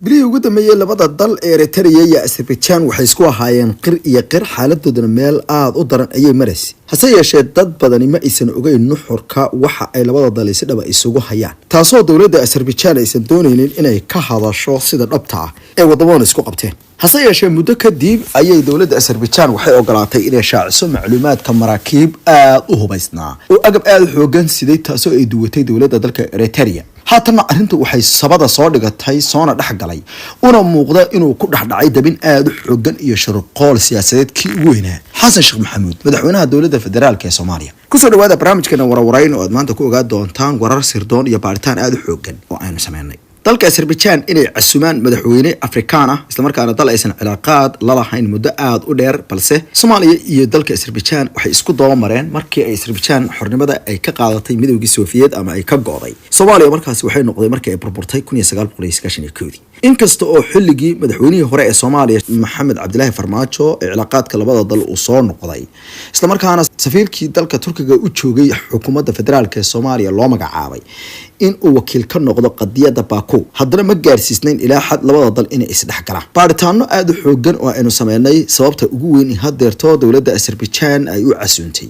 Bilihii ugu dambeeyey, labada dal ee Eritrea iyo Azerbaijan waxay isku ahaayeen qir iyo qir, xaaladoodana meel aada u daran ayay maraysay. Hase yeeshee, dad badani ma aysan ogeyn nuxurka waxa ay labada dali si dhaba isugu hayaan, taasoo dowladda Azerbaijan aysan dooneynin inay ka hadasho sida dhabta ah ee wadamadan isku qabteen. Hase yeeshee, muddo kadib ayay dowladda Azerbaijan waxay ogolaatay inay shaaciso macluumaadka maraakiib aada u hubaysnaa oo agab aada u xoogan siday, taasoo ay duwatay dowladda dalka Eritrea. Haatanna arrintu waxay sabada soo dhigatay, soona dhex galay, una muuqda inuu ku dhexdhacay dabin aada u xoogan iyo shirqool siyaasadeed kii ugu weynaa Xasan Sheekh Maxamuud, madaxweynaha dowladda federaalka ee Soomaaliya. Kusoo dhawaada barnaamijkeena Warwareyn oo aad maanta ku ogaan doontaan warar sirdoon iyo baaritaan aada u xoogan oo aynu sameynay. Dalka Azerbaijan inay casumaan madaxweyne Afrikaan ah, islamarkaana dal aysan cilaaqaad lalahayn muddo aada u dheer, balse Soomaaliya iyo dalka Azerbaijan waxay isku dabamareen markii ay Azerbaijan xornimada ay ka qaadatay Midowgii Sofiyeed ama ay ka go'day Soomaaliya. Markaasi waxay noqday markii ay burburtay 1991-dii. Inkasta oo xilligii madaxweynihii hore ee Soomaaliya, Maxamed Cabdilaahi Farmaajo, ee cilaaqaadka labada dal uu soo noqday, islamarkaana safiirkii dalka Turkiga u joogay xukuumadda federaalka ee Soomaaliya loo magacaabay in uu wakiil ka noqdo qadiyadda Baku, haddana ma gaarsiisnayn ilaa xad labada dal inay isdhexgalaan. Baaritaano aada u xoogan oo aynu sameynay, sababta ugu weyn hadeerto dowladda Azerbaijan ay u casuuntay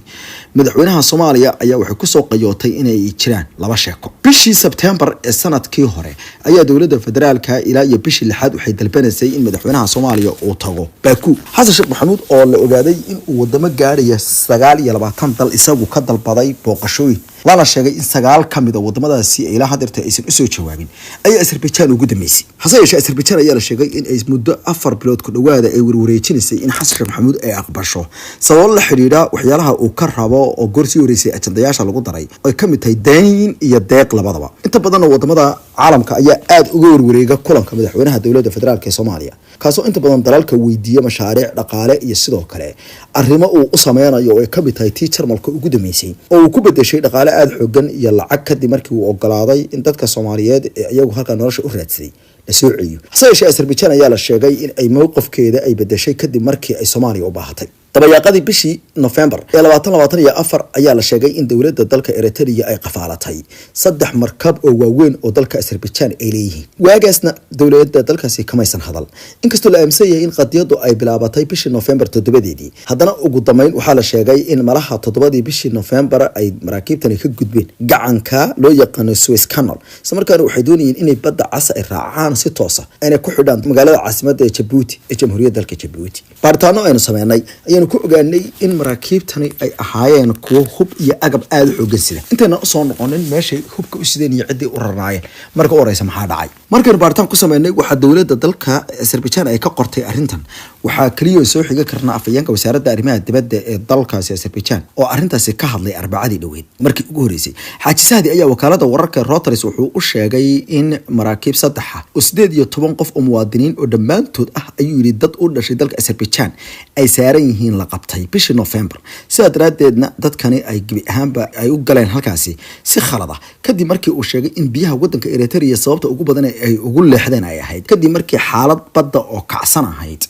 madaxweynaha Soomaaliya ayaa waxay kusoo qayootay inay jiraan laba sheeko. Bishii Sebtembar ee sanadkii hore ayaa dowladda federaalka ilaa iyo bishii lixaad waxay dalbanaysay in madaxweynaha Soomaaliya uu tago Baku. Xasan Sheekh Maxamuud oo la ogaaday in uu wadamo gaadhaya 29 dal isagu ka dalbaday booqashooyin, lana sheegay in sagaal ka mid a wadamadaasi ilaa hadeerta aysan usoo jawaabin, ayaa Azerbaijan ugu dambeysay. Hase yeeshee, Azerbaijan ayaa la sheegay in ay muddo 4 bilood ku dhawaada ay warwareejinaysay in Xasan Sheekh Maxamuud ay aqbasho, sababo la xidhiidha waxyaalaha uu ka rabo oo goor sii horeysay ajandayaasha lagu daray, ay ka mid tahay dayn iyo deeq labadaba. Inta badanna wadamada caalamka ayaa aada uga warwareega kulanka madaxweynaha dowladda federaalka ee Soomaaliya, kaasoo inta badan dalalka weydiiya mashaariic dhaqaale iyo sidoo kale arrimo uu u sameynayo, oo ay kamid tahay tii Jarmalka ugu dambeysay oo uu ku bedeshay dhaqaale aada xoogan iyo lacag, kadib markii uu ogolaaday in dadka Soomaaliyeed ee iyagu halkaa nolosha u raadsaday la soo celiyo. Hase yeeshee, Azerbaijan ayaa la sheegay in ay mowqifkeeda ay bedeshay kadib markii ay Soomaaliya u baahatay. Dabayaaqadii bishii November ee 2024 ayaa la sheegay in dowladda dalka Eritrea ay qafaalatay saddex markab oo waaweyn oo dalka Azerbaijan ay leeyihiin. Waagaasna dowladda dalkaasi kamaysan hadal. Inkastoo la aaminsan yahay in qadiyadu ay bilaabatay bishii November 7-deedii, haddana ugu dambeyn waxaa la sheegay in malaha 7-dii bishii November ay maraakiibtani ka gudbeen gacanka loo yaqaano Suez Canal, isla markaana waxay doonayeen inay Badda Cas ay raacaan si toosa ayna ku xidhaan magaalada caasimadda ee Jabuuti ee Jamhuuriyadda dalka Jabuuti. Baaritaano aynu sameynay ayaanu ku ogaanay in maraakiibtani ay ahaayeen kuwo hub iyo agab aada u xoogan sida. Intaynan usoo noqonin meeshay hubka u sideen iyo ciddii u rarnaayeen, marka u horeysa maxaa dhacay? Markaynu baaritaan ku sameynay waxaa dowladda dalka Azerbaijan ay ka qortay arrintan, waxaa keliya soo xiga karnaa afhayeenka wasaaradda arrimaha dibadda ee dalkaasi Azerbaijan oo arrintaasi ka hadlay Arbacadii dhoweyd markii ugu horeysay. Xaaji Sahdi ayaa wakaalada wararka Reuters wuxuu u sheegay in maraakiib saddexa oo 18 qof oo muwaadiniin oo dhammaantood ah, ayuu yidhi, dad u dhashay dalka Azerbaijan ay saaran yihiin la qabtay bishii November. Sidaa daraaddeedna dadkani ay gebi ahaanba ay u galeen halkaasi si khalad ah, kadib markii uu sheegay in biyaha wadanka Eritrea sababta ugu badan ay ugu leexdeen ay ahayd kadib markii xaalad badda oo kacsan ahayd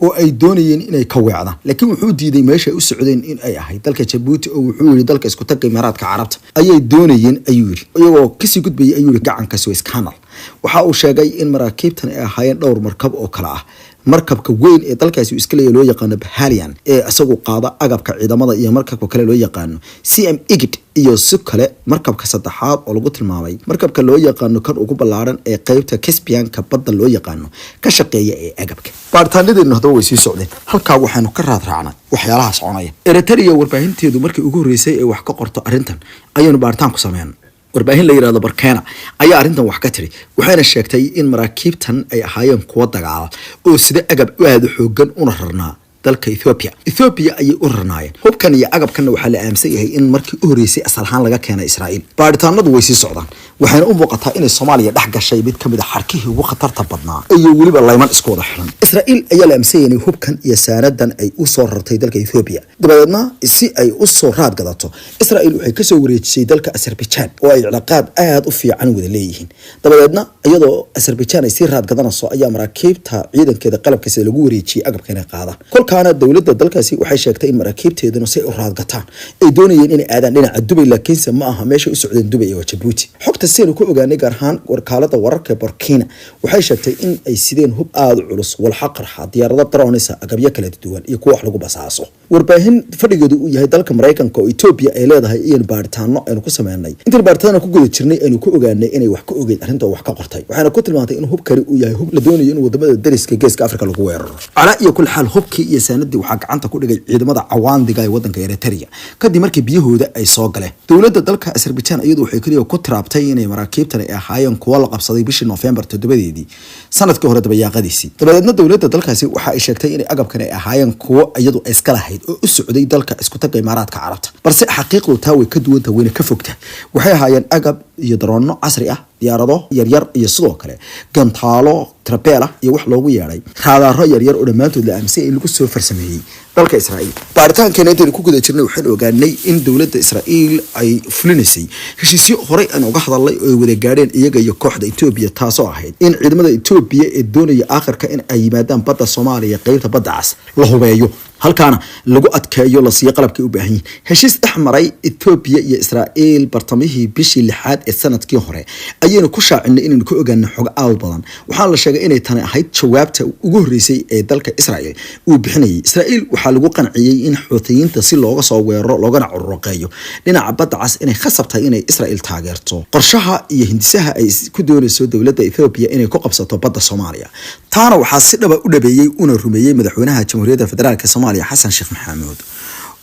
oo ay doonayeen inay ka weecdaan. Laakiin wuxuu diiday meesha ay u socdeen in ay ahayd dalka Jabuuti, oo wuxuu yidhi dalka isku tagga Imaaraadka Carabta ayay doonayeen, ayuu yidhi, iyagoo kasii gudbayay, ayuu yidhi, gacanka Suez Canal. Waxa uu sheegay in maraakiibtan ay ahaayeen dhowr markab oo kale ah markabka weyn ee dalkaasi iska leeyahay loo yaqaano Bahalian ee isagu qaada agabka ciidamada, iyo markabka kale loo yaqaano CM Igid, iyo si kale markabka saddexaad oo lagu tilmaamay markabka loo yaqaano kan ugu ballaaran ee qeybta Caspianka badda loo yaqaano ka shaqeeya ee agabka. Baaritaanadeenu haddaba way sii socdeen. Halkaa waxaanu ka raad raacnay waxyaalaha soconaya. Eritrea warbaahinteedu markii ugu horreysay ee wax ka qorto arrintan ayaanu baaritaan ku sameyn. Warbaahin la yirahdo Barkena ayaa arrintan wax ka tiri, waxayna sheegtay in maraakiibtan ay ahaayeen kuwo dagaala oo sida agab aada u xoogan una rarnaa dalka Ethiopia. Ethiopia ayay u rarnaayeen hubkan iyo agabkanna. Waxaa la aaminsan yahay in markii u horreysay asal ahaan laga keenay Israa'iil. Baaritaanadu way sii socdaan, waxayna u muuqataa inay Soomaaliya dhex gashay mid kamid a xarkihii ugu khatarta badnaa iyo weliba layman isku wada xiran. Israa'iil ayaa la aaminsan yahay inay hubkan iyo saanadan ay u soo rartay dalka Ethiopia, dabadeedna si ay u soo raad gadato Israa'iil waxay kasoo wareejisay dalka Azerbaijan oo ay cilaaqaad aada u fiican wada leeyihiin. Dabadeedna iyadoo Azerbaijan ay sii raad gadanayso ayaa maraakiibta ciidankeeda qalabka sida lagu wareejiyay agabka inay qaadaan. Kolka Halkaana dowladda dalkaasi waxay sheegtay in maraakiibteeduna si ay u raadgataan ay doonayeen inay aadaan dhinaca Dubay, laakiinse ma aha meesha u socdeen Dubay ee Jabuuti. Xogta sidaynu ku ogaanay, gaar ahaan wakaalada wararka Burkina, waxay sheegtay in ay sideen hub aada u culus, walxa qarxa, diyaarado drones, agabyo kala duwan iyo kuwa wax lagu basaaso. Warbaahin fadhigeedu uu yahay dalka Maraykanka oo Etoobiya ay leedahay iyanu baaritaano aynu ku sameynay intaan baaritaana ku guda jirnay aynu ku ogaanay inay wax ka ogeyd arrinta oo wax ka qortay, waxaana ku tilmaantay in hubkani uu yahay hub la doonayo in wadamada dariska Geeska Afrika lagu weeraro. Calaa iyo kul xaal, hubkii iyo saanadii waxaa gacanta ku dhigay ciidamada cawaandiga ee wadanka Eritrea kadib markii biyahooda ay soo galeen. Dowladda dalka Azerbaijan iyadu waxay kaliya ku tiraabtay inay maraakiibtan ay ahaayeen kuwo la qabsaday bishii Noofembar 7-deedii sanadkii hore dabayaaqadiisii. Dabadeedna dowladda dalkaasi waxa ay sheegtay inay agabkan ay ahaayeen kuwo iyadu ay iska lahayd oo u socday dalka Isku Tagga Imaaraadka Carabta, balse xaqiiqdu taa way ka duwanta, wayna ka fogta. Waxay ahaayeen agab iyo daroonno casri ah, diyaarado yaryar iyo sidoo kale gantaalo trabeel ah iyo wax loogu yeedhay raadaaro yaryar oo dhammaantood la aaminsay in lagu soo farsameeyey dalka Israa'iil. Baaritaankeena intaynu ku guda jirnay waxaan ogaanay in dowladda Israa'iil ay fulinaysay heshiisyo horey aan uga hadalnay oo ay wada gaadheen iyaga iyo kooxda Etoobiya, taasoo ahayd in ciidamada Etoobiya ee doonaya aakhirka in ay yimaadaan badda Soomaaliya, qeybta badda cas, la hubeeyo, halkaana lagu adkeeyo, la siiyo qalabkay u baahan yihin. Heshiis dhex maray Etoobiya iyo Israa'iil bartamihii bishii lixaad ee sanadkii hore ayaynu ku shaacinay inaynu ka ogaanay xogo aad badan. Waxaana la sheegay inay tani ahayd jawaabta ugu horreysay ee dalka Israa'iil uu bixinayay. Israa'iil waxaa lagu qanciyey in Xuutiyiinta si looga soo weeraro loogana cururuqeeyo dhinaca badda cas inay khasab tahay inay Israa'iil taageerto qorshaha iyo hindisaha ay ku doonayso dowladda Etoobiya inay ku qabsato badda Soomaaliya. Taana waxaa si dhaba u dhabeeyey una rumeeyey madaxweynaha Jamhuuriyadda Federaalka Soomaaliya, Xasan Sheekh Maxamuud,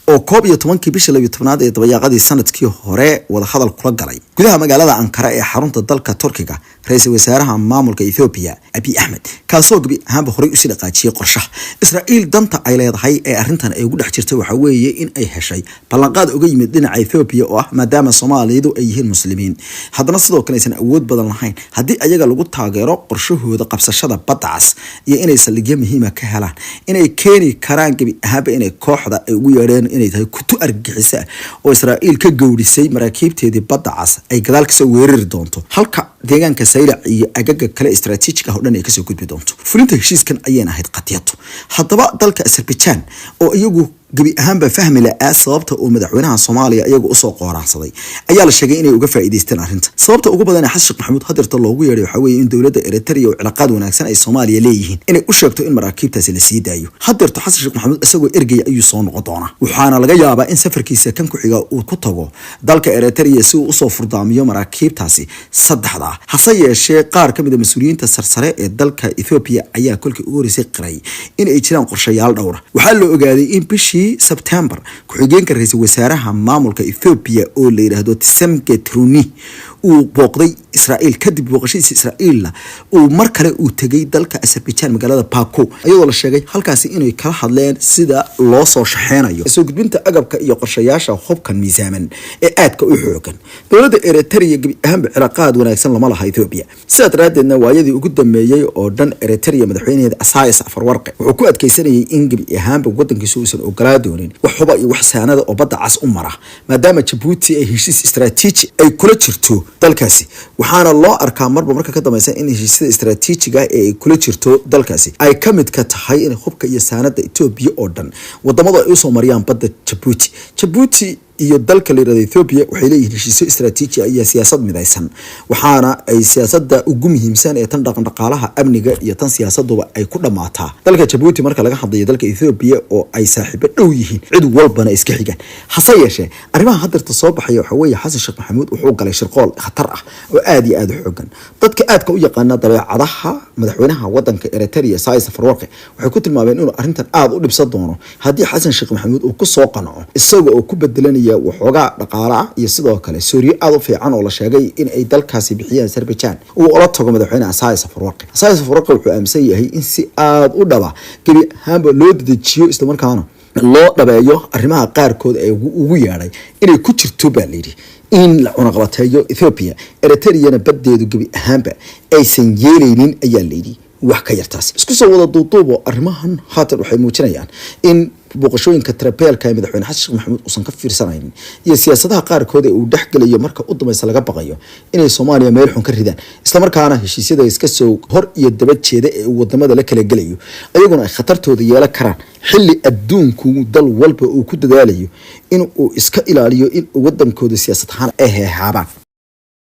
oo 11-kii bishii 12aad ee dabayaaqadii sanadkii hore wadahadal kula galay gudaha magaalada Ankara ee xarunta dalka Turkiga ra-iisul wasaaraha maamulka Ethoobiya, Abiy Axmed, kaasoo gebi ahaanba horey usii dhaqaajiyey qorshaha. Israa'iil danta ay leedahay ee arrintan ay ugu dhex jirtay waxaa weeye in ay heshay ballanqaad uga yimid dhinaca Ethoobiya oo ah maadaama Soomaalidu ay yihiin Muslimiin, haddana sidoo kale aysan awood badan lahayn, haddii ayaga lagu taageero qorshahooda qabsashada badda cas iyo inay saldhigyo muhiima ka helaan, inay keeni karaan gebi ahaanba inay kooxda ay ugu yeedheen inay tahay kutu argagixisa oo Israa'iil ka gowdhisay maraakiibteedii badda cas ay gadaal kasoo weerari doonto, halka deegaanka Saylac iyo agaga kale istaraatiijig ah oo dhan ay kasoo gudbi doonto. Fulinta heshiiskan ayayna ahayd qadiyado. Haddaba dalka Azerbaijan oo iyagu gebi ahaanba fahmi la-aa sababta uu madaxweynaha Soomaaliya iyagu usoo qooraansaday ayaa la sheegay inay uga faa'iidaysteen arrinta. Sababta ugu badan ee Xasan Sheekh Maxamuud hadeerta loogu yeedhay waxaa weeye in dowladda Eritrea oo cilaaqaad wanaagsan ay Soomaaliya leeyihiin inay u sheegto in maraakiibtaasi la sii daayo. Hadeerto Xasan Sheekh Maxamuud isagoo ergaya ayuu soo noqon doonaa, waxaana laga yaabaa in safarkiisa kan ku xiga uu ku tago dalka Eritrea si uu usoo furdaamiyo maraakiibtaasi saddexda. Hase yeeshee qaar ka mid a mas-uuliyiinta sarsare ee dalka Ethoobiya ayaa kolkii ugu horreysay qiray in ay jiraan qorshayaal dhowra. Waxaa la ogaaday in bishii Sebtembar ku-xigeenka ra-iisul wasaaraha maamulka Ethoobiya oo la yidhaahdo Temesgen Tiruneh uu booqday Israa'iil. Kadib booqashadiisa Israa'iilna uu mar kale uu tegay dalka Azerbaijan, magaalada Baku, iyadoo la sheegay halkaasi inay kala hadleen sida loo soo shaxeynayo soo gudbinta agabka iyo qorshayaasha hubkan miisaaman ee aadka u xoogan. Dowladda Eritrea gebi ahaanba cilaaqaad wanaagsan lama laha Ethiopia. Sidaa daraaddeedna waayadii ugu dambeeyey oo dhan Eritrea madaxweynaheeda Isaias Afarwarqe wuxuu ku adkeysanayay in gebi ahaanba wadankiisu uusan ogolaa doonin wax huba iyo wax saanada oo badda cas u mara, maadaama Jabuuti ay heshiis istaraatiiji ay kula jirto dalkaasi. Waxaana loo arkaa marba marka ka dambeysa in heshiisyada istaraatiijiga ee ay kula jirto dalkaasi ay ka mid ka tahay in hubka iyo saanada Etoobiya oo dhan wadamadu ay usoo mariyaan badda Jabuuti. Jabuuti iyo dalka la yirahdo Ethiopia waxay leeyihiin heshiisyo istaraatiiji ah iyo siyaasad midaysan, waxaana ay siyaasadda ugu muhiimsan ee tan dhaqan dhaqaalaha, amniga iyo tan siyaasaduba ay ku dhammaataa dalka Jabuuti marka laga hadlayo dalka Ethiopia oo ay saaxiibo dhow yihiin, cid walbana iska xigaan. Hase yeeshee arrimaha hadeerta soo baxaya waxa weeye Xasan Sheekh Maxamuud wuxuu galay shirqool khatar ah oo aad iyo aad u xoogan. Dadka aadka u yaqaana dabeecadaha madaxweynaha wadanka Eritrea, Isaias Afwerki, waxay ku tilmaameen inuu arrintan aad u dhibsan doono haddii Xasan Sheekh Maxamuud uu kusoo qanco isaga oo ku bedelanaya waxoogaa dhaqaale ah iyo sidoo kale sooriyo aad u fiican oo la sheegay in ay dalkaasi bixiyeen Azerbaijan uu ula tago madaxweyne Isaias Afwerki. Isaias Afwerki wuxuu aaminsan yahay in si aad u dhaba gebi ahaanba loo dedejiyo, islamarkaana loo dhabeeyo arrimaha qaarkood ee ugu yeedhay inay ku jirto, baa layidhi, in la cunaqabateeyo Ethiopia, Eritreana badeedu gebi ahaanba aysan yeelaynin, ayaa layidhi, wax ka yartaas. Isku soo wada duuduubo, arrimahan haatan waxay muujinayaan in Booqashooyinka trabeelka ee madaxweyne Xasan Sheekh Maxamuud uusan ka fiirsanaynin iyo siyaasadaha qaarkood ee uu dhexgelayo, marka u dambaysa laga baqayo inay Soomaaliya meel xun ka ridaan, islamarkaana heshiisyada iska soo hor iyo daba jeeda ee uu wadamada la kala gelayo ayaguna ay khatartooda yeelan karaan, xilli adduunku dal walba uu ku dadaalayo in uu iska ilaaliyo in wadankooda siyaasad ahaan ay heehaabaan.